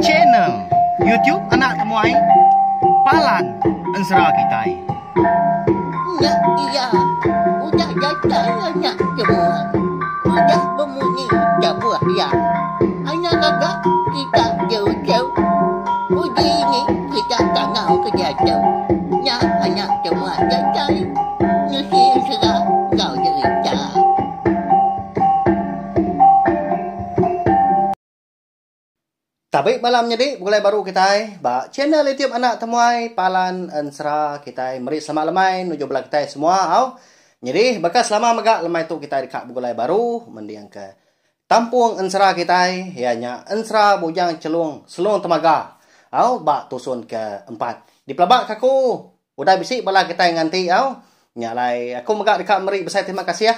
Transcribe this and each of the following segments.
Channel YouTube Anak Temuai Palan Ensera Kitai. Nya iya udah datai anak temuai udah bemunyi tabuh iya. Anak gaga kita jauh-jauh uji ni kita tangau ke diatu. Nya anak temuai datai nusi ensera enggau jerita. Tabi bala menyedi begulai baru kitai ba channel YouTube Anak Temuai Palan Ensera kitai meri selamat lemai nuju bala kitai semua au. Nyadi baka selama mega lemai tu kitai deka begulai baru mending ke tampung ensera kitai iya nya Ensera Bujang Chelung Selung Temaga au ba tusun ke empat. Dipelaba ka aku Udah bisi bala kitai nganti au. Nya alai aku mega deka meri besai terima kasih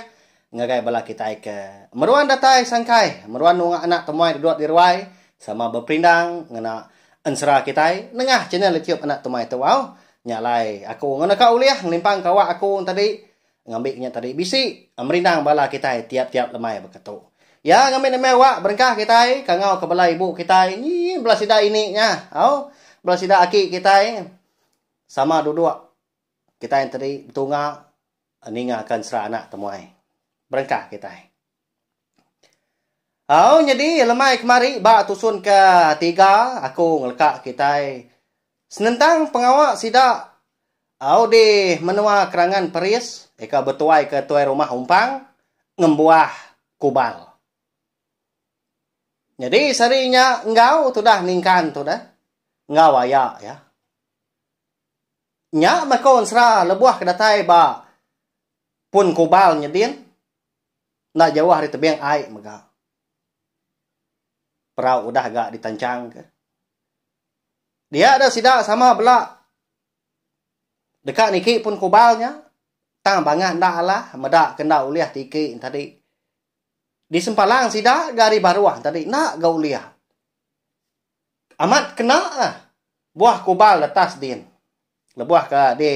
ngagai bala kitai ke meruan datai sangkai, meruan nunga anak temuai duduk di ruai sama beperindang ngena ensera kitai nengah channel YouTube anak temuai tu au. Nya alai aku enggau naka ulih ngelimpang ke awak aku tadi ngambi nya tadi bisi merindang bala kitai tiap-tiap lemai baka tu. Ya ngambi nembiak awak berengkah kitai kangau ke bala ibu kitai nyin bala sida ini nya au bala sida aki kitai. Sama duduk kitai enteri betunga ninga ka ensera anak temuai. Berengkah kitai. Au nyadi lemai kemari ba tusun ke tiga aku ngeleka kitai senentang pengawa sida au di menua Kerangan Peris ika betuai ke tuai rumah Umpang ngembuah kubal. Nyadi sehari nya enggau tudah ningkan tudah enggau aya iya. Nya meh ko ensera lebuh ke datai ba pun kubal nyedin enda jauh ari tebing ai mega. Perau udah ga ditanchang ke. Dia da sida sama bela deka niki pun kubal nya tang bangah enda alah meda ke enda ulih tiki tadi. Disempalang sida ga ari baruh tadi enda ga ulih. Amat kena ah buah kubal atas din lebuh ke di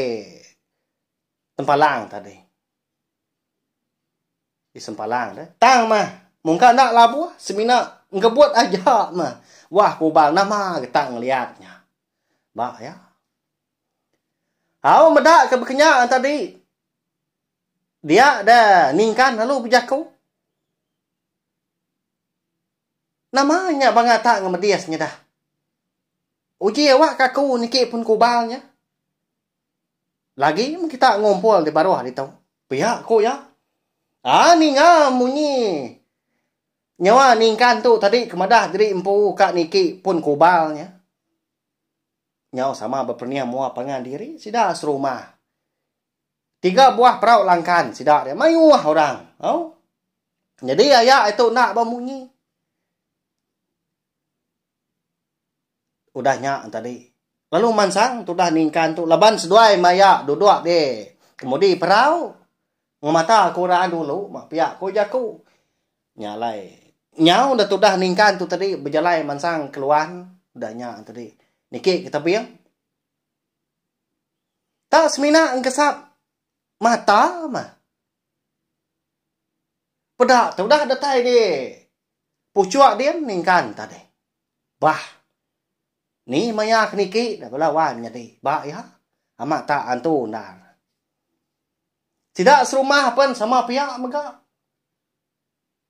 tempalang tadi. Di sempalang deh. Tang mah mungka enda labuh semina ngebut aja mah buah kubal nama getak ngeliat nya. Ba ya. Au meda ke bekenya tadi dia deh ningkan lalu bejaku. Nama nya banga tak ngemedis nya dah. Uji awak ka aku niki pun kubal nya. Lagi meh kita ngumpul di baruh ditu. Pia ku iya. Aa ninga munyi nyawa ningkan tu tadi ke madah diri empu ka niki pun kubal nya. Nyau sama beperening mua pangan diri sida serumah. Tiga buah perau langkan sida dia mayuh orang. Au. Nyadi aya itu enda bemunyi. Udah nya tadi. Lalu mansang tudah ningkan tu laban seduai maya duduk di kemudi perau ngemata ke orang dulu mah pia ku jaku. Nya alai nyau da tudah ningkan tu tadi bejalai mansang keluan udah nya tadi niki ke tebing. Tak semina engkesap mata mah. Peda tu udah datai di puchuk din ningkan tadi. Bah. Ni maya ke niki dah bala wan nyadi ba iya. Amat tak antu endar. Sida serumah pen sama pia mega.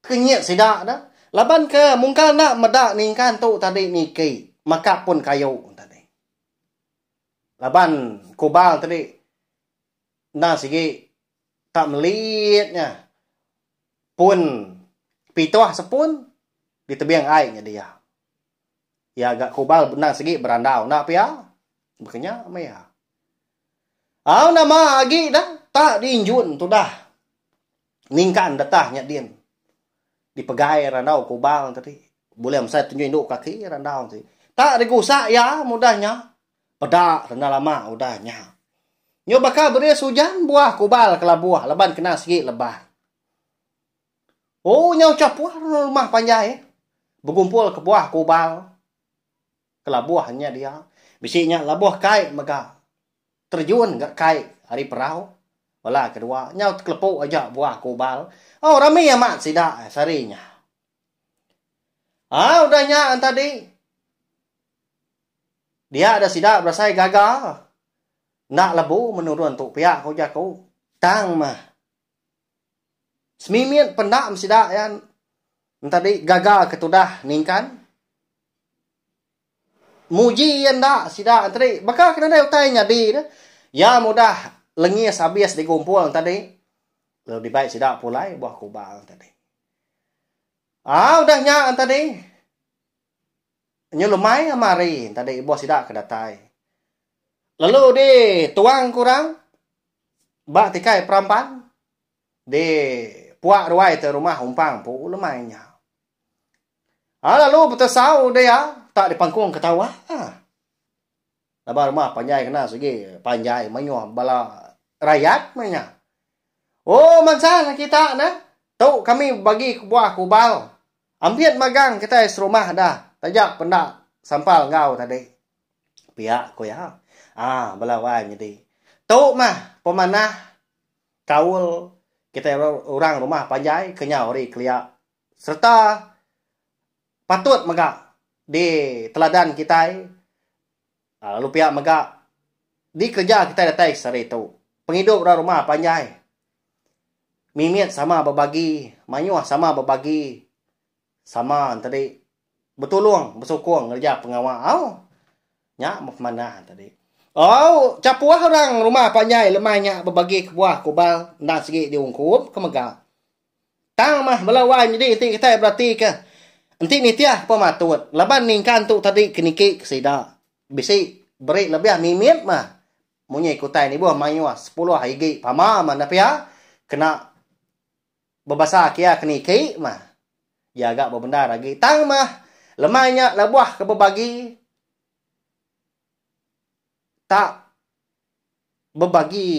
Tekenyit sida dah. Laban ke mungkal enda meda ningkan tu tadi niki maka pun kayu tadi. Laban kubal tadi enda sigi tak melit nya pun pituh sepun ditebing ai nya dia. Iya ga kubal enda sigi berandau enda pia. Baka nya meh iya. Au nama agi dah tak diinjun tudah ningkan detah nya din. Dipegai randau kubal tadi. Bulih mesai tunjuk indu kaki randau ti. Tak digusak iya mudah nya. Peda enda lama udah nya. Nyu baka beris ujan buah kubal kelabuh laban kena sigi lebar. Oh nyau chapuh rumah panjai begumpul ke buah kubal kelabuh nya dia. Bisi nya labuh kai mega terjun ga kai ari perau. Bala kedua nyau tekelepu aja buah kubal. Oh rami amat sida sehari nya. Ah udah nya tadi. Dia da sida berasai gaga. Enda lebu menurun tu pia ku jaku. Tang mah. Semimit penda sida iya entadi gaga ke tudah ningkan. Muji iya enda sida entadi baka ke nadai utai nyadi deh. Iya mudah lengis abis digumpul entadi lalu dibai sida pulai buah kubal entadi. Aa udah nya entadi nyu lemai ama hari entadi ibuh sida ke datai. Lalu di tuang ke orang ba tikai perampan di puak ruai te rumah umpang empu lemai nya. Ha lalu betesau dia tak dipangkung ketawa. Laban rumah panjai kena sigi panjai mayuh bala rayat meh nya. Oh mansa kita neh. Tu kami bagi kebuah kubal. Ampit magang kitai serumah dah taja penda sampal enggau tadi. Pia ku iya. Ah bala wai nyadi. Tu mah pemanah kaul kitai orang rumah panjai kenyau ari kelia sereta patut mega di teladan kitai lalu pia mega dikereja kitai datai sehari tu. Pengidup orang rumah panjai mimit sama bebagi, mayuh sama bebagi, sama enti betulung besukung ngereja pengawa au. Nya meh pemanah tadi. Au chapuh orang rumah panjai lemai nya bebagi kebuah kubal enda sigi diungkup ke mega. Tang mah bala wai nyadi enti kitai beratika enti nitih pematut laban ningkan tu tadi ke niki ke sida bisi beri lebih mimit mah munyi ke utai nibuh mayuh sepuluh igi pama mah enda pia kena bebasa ke iya ke niki mah iya ga bebendar agi tang mah lemai nya lebuh ke bebagi tak bebagi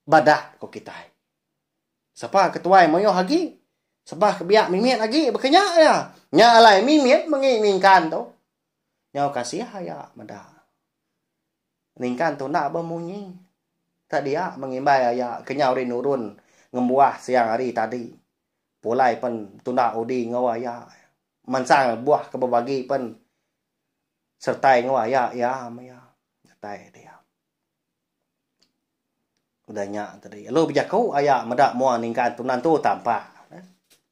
badak ko kitai. Sapa ke tuai mayuh agi, sapa ke biak mimit agi baka nya iya. Nya alai mimit mengi ningkan tu. Nyau kasih aya meda. Ningkan tu enda bemunyi. Tak dia mengimbai aya ke nyau ari nurun ngembuah siang hari tadi. Pulai pen tunda udi enggau aya. Mansang buah ke bebagi pen sertai enggau aya iya meh iya. Datai dia. Udah nya tadi. Lalu bejaku aya meda mua ningkan tu nentu tampak.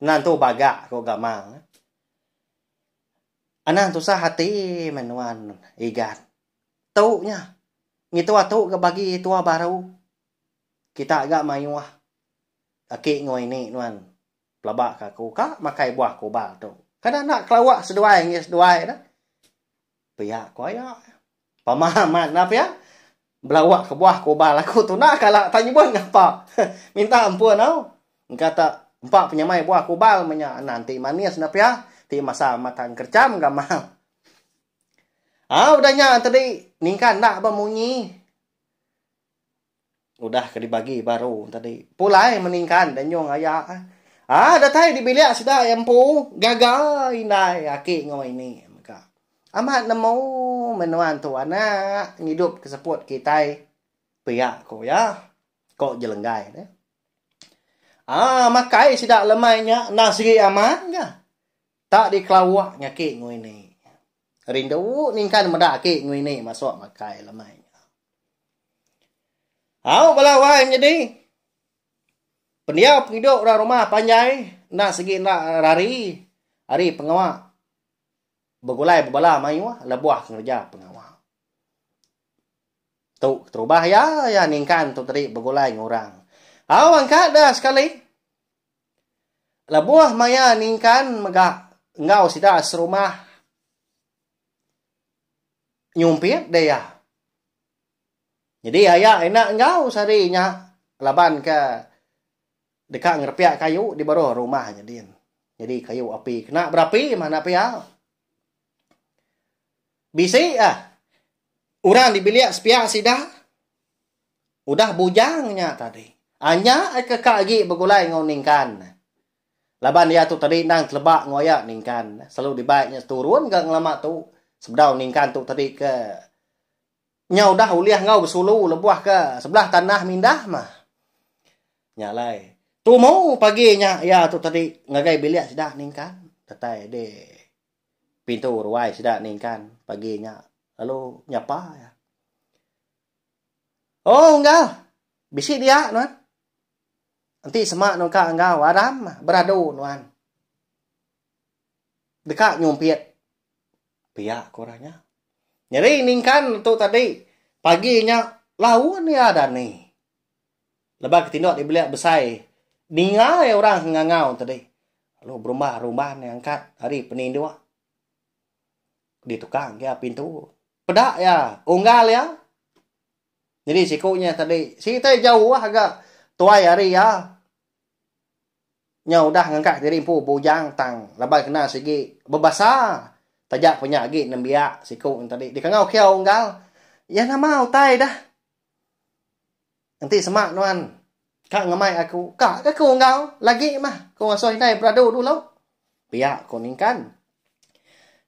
Nentu bagak ko gamal. Anang tusah ati meh nuan igat. Tu nya. Ngitu atu ga bagi tua baru. Kita ga mayuh aki enggau ini nuan pelaba ka aku ka makai buah kubal tu. Kada enda kelawak seduai enggau seduai dah. Pia ku aya. Pama amat enda pia. Belawak kebuah kubal aku tu enda kala tak nyebut ngapa. Minta ampun au. Engka tak empa penyamai buah kubal menya anang ti manis enda pia. Ti masa amat engkercham gamal. Au udah nya tadi ningkan enda bemunyi. Udah ke dibagi baru tadi. Pulai meningkan danjung aya. Ah datai di bilik sida iya empu gaga indai aki enggau ini mega. Amat nemu meh nuan tu anak ngidup ke seput kitai pia ku iya. Ko Jelenggai deh. Ah makai sida lemai nya endang sigi amat ga. Tak dikelawak nya aki enggau ini. Rindu ningkan meda aki enggau ini masuk makai lemai nya. Au bala wai menyedi. Pendiau pengidup orang rumah panjai enda sigi enda rari ari pengawa begulai bebala mayuh lebuh ngereja pengawa. Tu keterubah iya iya ningkan tu tadi begulai enggau orang. Au angkat dah sekali. Lebuh maya ningkan mega enggau sida serumah nyumpit deh iya. Nyadi aya enda enggau sehari nya laban ke deka ngerepiak kayu di baruh rumah nya din. Nyadi kayu api kena berapi mah enda pia. Bisi ah orang di bilik sepiak sida udah bujang nya tadi. Anya ke ka agi begulai enggau ningkan. Laban iya tu tadi endang teleba enggau aya ningkan. Selalu dibai nya seturun ga ngelama tu sebedau ningkan tu tadi ke Nya udah ulih enggau besulu lebuh ke sebelah tanah mindah mah. Nya alai. Tumu pagi nya iya tu tadi ngagai bilik sida ningkan. Datai di pintu ruai sida ningkan pagi nya. Lalu nyapa iya. Oh unggal, bisi dia nuan. Enti sema nuan ka enggau aram beradu nuan. Deka nyumpit pia ku orang nya. Nyadi ningkan tu tadi pagi nya laun iya dani. Lebuh ke tinduk di bilik besai ninga iya orang ke ngangau tadi. Lalu berumban-rumban iya angkat ari peninduk. Ditukang iya pintu. Peda iya unggal iya. Nyadi siku nya tadi siti jauh ga tuai ari iya. Nya udah ngangkat diri empu bujang tang laban kena sigi bebasa taja pun nya agi nembiak siku nya tadi dikangau kiau unggal. Iya nama utai dah. Enti sema nuan ka ngemai aku, ka ke aku enggau lagi mah ku ngasuh indai beradu dulu. Pia ku Ningkan.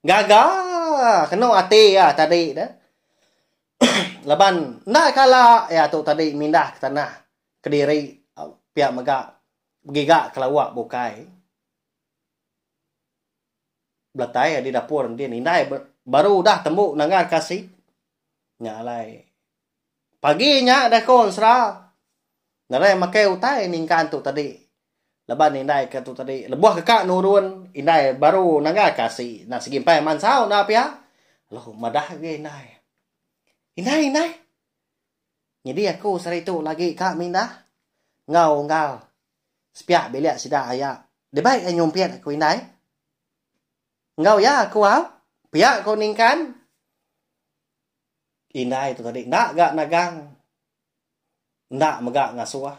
Gaga kenu ati iya tadi deh. Laban enda kala iya tu tadi mindah ke tanah kediri pia mega begiga ke lawa bukai. Beletai di dapur din indai baru udah tembu nanggar ke asi. Nya alai Pagi nya deh ko ensera. Nadai makai utai ningkan tu tadi. Laban indai ke tu tadi lebuh ke ka nurun indai baru nangga ke asi enda sigi empai mansau enda pia. Lalu madah agi indai. Indai indai. Nyadi aku sehari tu lagi ka mindah enggau unggal sepiak bilik sida aya. Dibai iya nyumpit aku indai. Enggau iya aku au. Pia ko ningkan. Indai tu tadi enda ga nagang enda mega ngasuh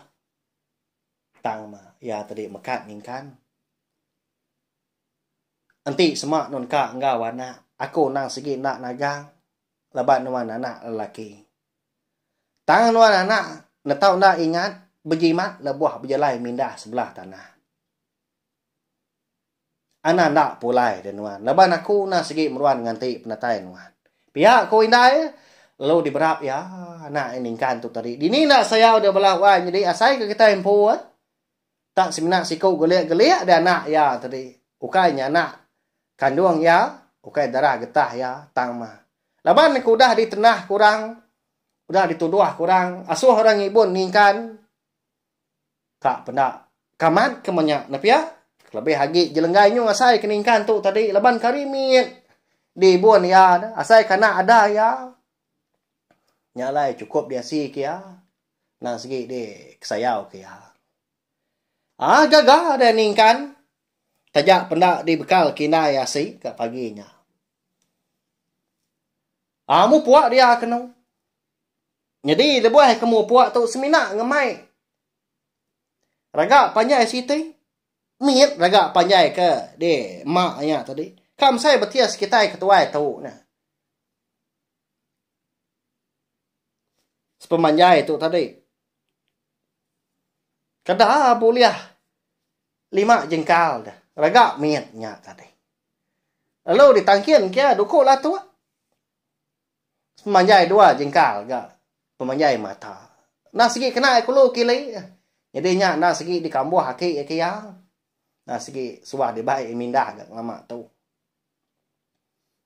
tang meh iya tadi mekat ningkan. Enti sema nuan ka enggau anak aku endang sigi enda nagang laban nuan anak lelaki. Tang nuan anak netau enda ingat bejimat lebuh bejalai mindah sebelah tanah. Anang enda pulai deh nuan laban aku enda sigi meruan nganti penatai nuan. Pia ku indai lalu diberap iya anak iya ningkan tu tadi. Dini enda sayau deh bala wai nyadi asai ke kitai empu eh. Tak semina siku gelik-gelik deh anak iya tadi. Ukai nya anak kandung iya, ukai darah getah iya tang mah. Laban ke udah ditenah ke orang, udah dituduh ke orang, asuh orang ngibun ningkan Ka penda kamat ke menya ne pia. Kelebih agi jelenggai nyu asai ke ningkan tu tadi laban kari mit di ibun iya ne asai ke anak ada iya. Nya alai chukup diasi ke iya nang sigi di kesayau ke iya. Aa gaga deh ningkan taja penda dibekal ke indai asi ka pagi nya. Aa mupuk dia kenu. Nyadi lebuh ke mupuk tu semina ngemai raga panjai siti mit raga panjai ke di ema nya tadi. Ka mesai betis kitai ke tuai tu nya. Sepemanjai tu tadi. Kada bulih lima jengkal deh raga mit nya tadi. Lalu ditangkin ke duku latuk. Sepemanjai dua jengkal ga pemanjai mata. Enda sigi kena iya kulu kili. Nyadi nya enda sigi dikambuh aki iya ke iya. Enda sigi suah dibai iya mindah ga ngelama tu.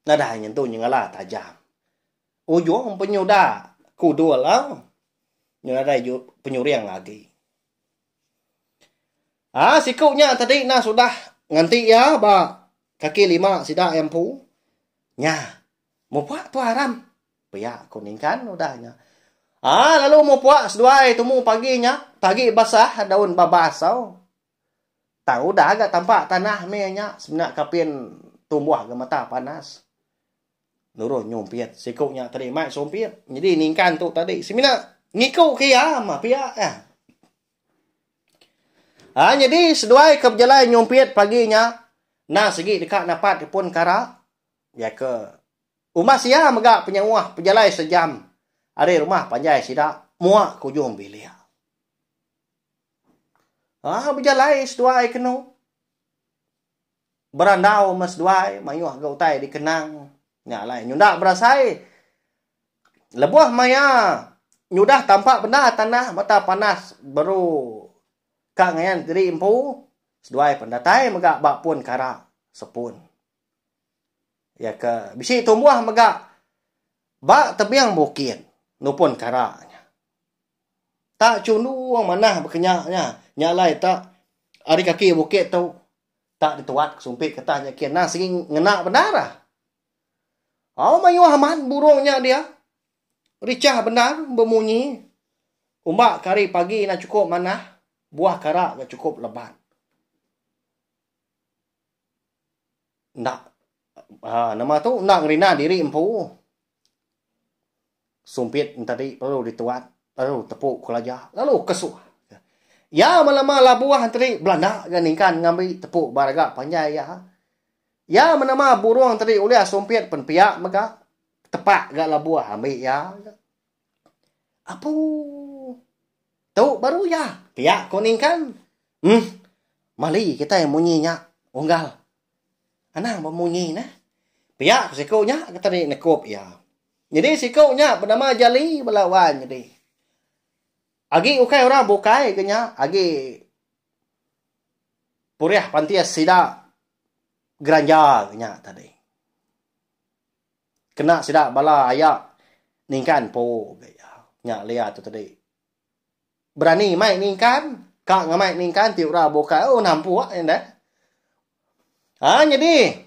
Nadai nyentu nyengala tajam. Ujung penyuda kudul au. Nyu nadai penyuring agi. Aa siku nya tadi enda sudah nganti iya ba kaki lima sida iya empu. Nya. Mupuk tu aram. Pia ku Ningkan udah nya. Aa lalu mupuk seduai tumu pagi nya, pagi basah daun babas au. Tang udah ga tampak tanah mih nya semina kapin tumbuh ga mata panas. Nurun nyumpit siku nya tadi mai sumpit. Nyadi Ningkan tu tadi semina ngiku ke iya mah pia iya. Aa nyadi seduai ke bejalai nyumpit pagi nya endang sigi deka napat pun kara Iya ke umbas iya mega penyauh pejalai sejam ari rumah panjai sida mua ke ujung bilik. Aa bejalai seduai kenu berandau meh seduai mayuh ga utai dikenang. Nya alai nyunda berasai lebuh maya nyudah tampak bendar tanah mata panas baru ka ngayan diri empu seduai pen datai mega ba pun kara sepun. Iya ke bisi tumbuh mega. Ba tebing bukit nupun kara nya. Tak chundung manah bekenya nya. Nya alai tak ari kaki bukit tu tak dituat ke sumpit ketah nya kin nah sigi ngena bendar ah. Au mayuh amat burung nya dia. Richah bendar bemunyi. Umba ke hari pagi enda chukup manah, buah kara ga chukup lebat. Enda aaa nama tu enda ngerina diri empu. Sumpit enti perlu dituat lalu tepu kelaja lalu kesuh. Iya melema labuh enti belanda ga ningkan ngambi tepu ba raga panjai iya. Iya menema burung tadi ulih sumpit pen pia mega tepak ga labuh ambi iya. Apu tu baru iya pia ko ningkan. Uhh mali kitai munyi nya unggal. Anang bemunyi neh. Pia ku siku nya ke tadi nekup iya. Nyadi siku nya benama Jali bala wan nyadi. Agi ukai orang bukai ke nya agi purih pantis sida geranja ke nya tadi. Kena sida bala aya ningkan empu ke iya. Nya lia tu tadi. Berani mai ningkan, ka ngamai ningkan ti orang bukai oh nampuk nya deh. Ha nyadi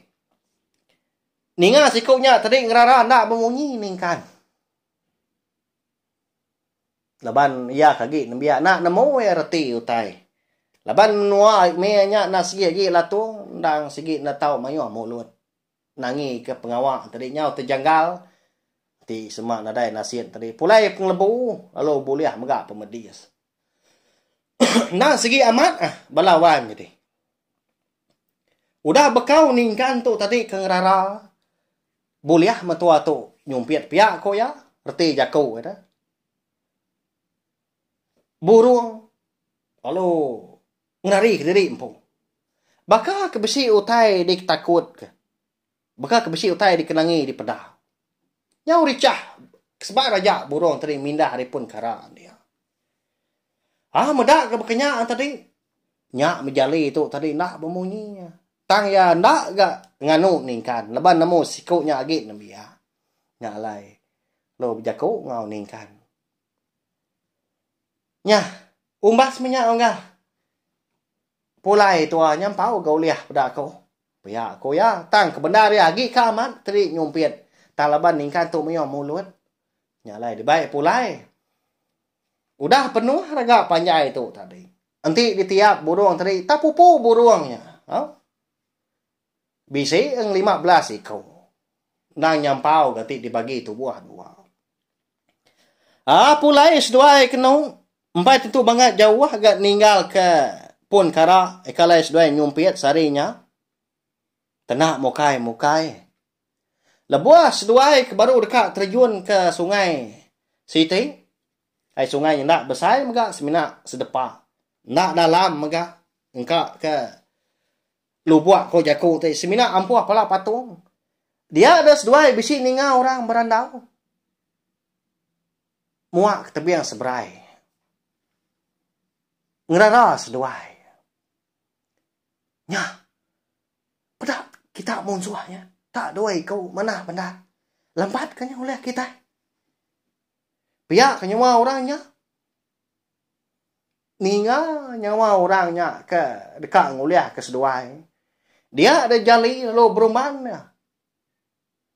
ninga siku nya tadi ngerara enda bemunyi ningkan. Laban iya ke agi nembiak enda nemu iya reti utai. Laban menua mih nya enda sigi agi latung endang sigi enda tau mayuh mulut. Nangi ke pengawa tadi nyau tejanggal ti sema nadai nasit tadi pulai pengelebu lalu bulih mega pemedis. Endang sigi amat ah bala wan nyadi. Udah bekau ningkan tu tadi ke ngerara bulih mentua tu nyumpit pia ko iya reti jaku ida. Burung lalu ngerari kediri empu. Baka ke bisi utai diketakut ke. Baka ke bisi utai dikenangi dipeda. Nyau richah sebab raja burung tadi mindah ari pun kara dia. Ah meda ke baka nya tadi. Nya mejali tu tadi enda bemunyi. Tang iya enda ga nganu ningkan laban nemu siku nya agi nembiak. Nya alai lalu bejaku enggau ningkan. Nyah, umbas meh nya unggal. Pulai tua nyampau ga ulih peda aku. Pia ku iya, tang ke bendar iya agi ka amat teri nyumpit tang laban ningkan tu mayuh mulut. Nya alai dibai pulai. Udah penuh rega panjai tu tadi. Enti ditiap burung tadi tak pupu burung nya. Au. Bisi eng 15 iku. Endang nyampau ga ti dibagi tubuh dua. Aa pulai seduai kenu empai tentu bangat jauh ga ninggal ke pun kara eka alai seduai nyumpit sehari nya. Kena mukai mukai. Lebuh seduai ke baru deka terjun ke sungai siti, ai sungai nya enda besai mega semina sedepa. Enda dalam mega engka ke Lubok ko jaku ti semina ampuh pala patung. Dia deh seduai bisi ninga orang berandau. Muak ke tebing seberai. Ngerara seduai. Nya. Peda kita munsuh nya. Tak dua iku manah bendar. Lembat ke nya ulih kitai. Pia ke nyawa orang nya. Ninga nyawa orang nya ke deka ngulihka seduai, dia deh jali lalu berumban iya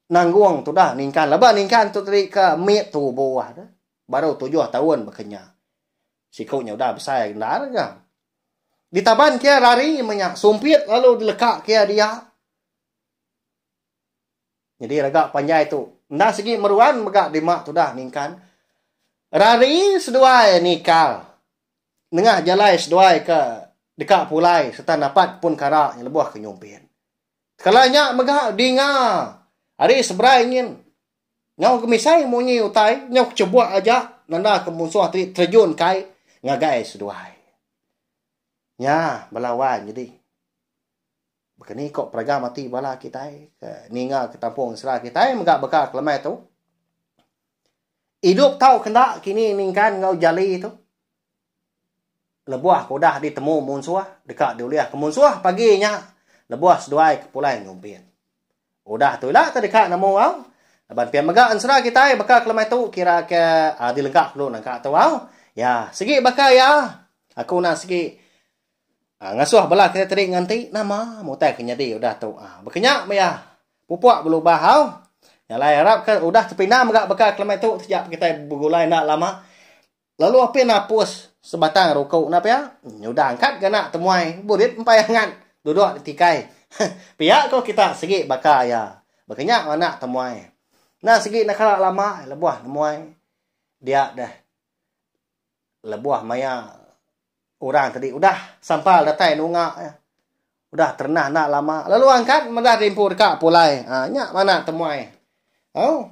nanggung tudah ningkan laban ningkan tu tadi ke mit tubuh deh baru tujuh taun baka nya. Siku nya udah besai endar ga. Ditaban ke iya rari meh nya sumpit lalu dileka ke iya dia. Nyadi raga panjai tu enda sigi meruan mega dima tudah ningkan. Rari seduai nikal nengah jalai seduai ke deka pulai sereta napat pun kara nya lebuh ke nyumpit. Tekala nya mega dinga ari seberai nyin nyau ke misai munyi utai nyau ke chebuk aja nanda ke munsuh ti terjun kai ngagai seduai. Nya bala wan nyadi. Baka ni ko peragam ati bala kitai ke ninga ke tampung ensera kitai mega baka ke lemai tu. Idup tau ke enda kini ningkan enggau jali tu. Lebuh ke udah ditemu munsuh deka diulih ke munsuh pagi nya lebuh seduai ke pulai nyumpit. Udah tu ila te deka nemu au. Laban pia mega ensera kitai baka kelemai tu kira ke dilengka dulu nangka tu au. Ya, sigi baka iya. Aku enda sigi ngasuh bala kitai tadi nganti nama utai ke nyadi udah tu. Baka nya meh iya. Pupuk belubah au. Nya alai arap ke udah tepindah mega baka kelemai tu sejak kitai begulai enda lama. Lalu apin apus sebatang ruku enda pia, nyudah angkat ga anak temuai burit empai angat duduk di tikai. Pia ko kita sigi baka iya. Baka nya anak temuai. Enda sigi enda kala lama lebuh nemuai dia deh. Lebuh maya orang tadi udah sampal datai nunga iya. Udah terenah enda lama lalu angkat meda diempu deka pulai. Ha nya anak temuai. Au.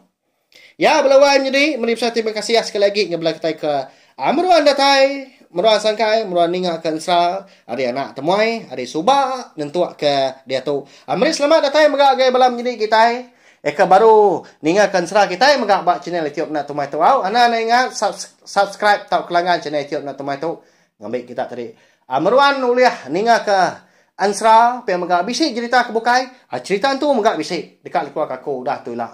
Ya bala wai menyedi meri besai terima kasih sekali agi ngagai bala kitai ke meruan datai, meruan sangkai, meruan ninga ke ensera ari anak temuai ari suba nyentuk ke diatu. Meri selamat datai mega ngagai bala menyedi kitai eka baru ninga ke ensera kitai mega ba channel YouTube Anak Temuai tu au. Anda enda ingat subscribe tauka langgan channel YouTube Anak Temuai tu ngambi kita tadi meruan ulih ninga ke ensera pia mega bisi jerita ke bukai. Cherita entu mega bisi deka dikeluarka aku udah tu ila.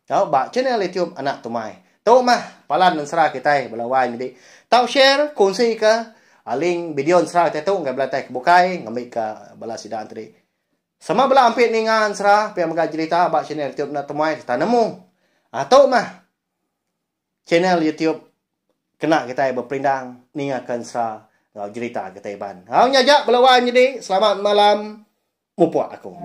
Tau ba channel YouTube Anak Tumai. Tu mah palan ensera kitai bala wai nyadi. Tau share kongsi ke link video ensera kitai tu ngagai bala tai ke bukai ngambi ke bala sida enteri. Sama bala ampit ninga ensera pia mega jerita ba channel YouTube Anak Tumai sereta nemu. Ah tu mah channel YouTube kena kitai beperindang ninga ke ensera enggau jerita kitai Iban. Au nya aja bala wai nyadi. Selamat malam. Mupuk aku.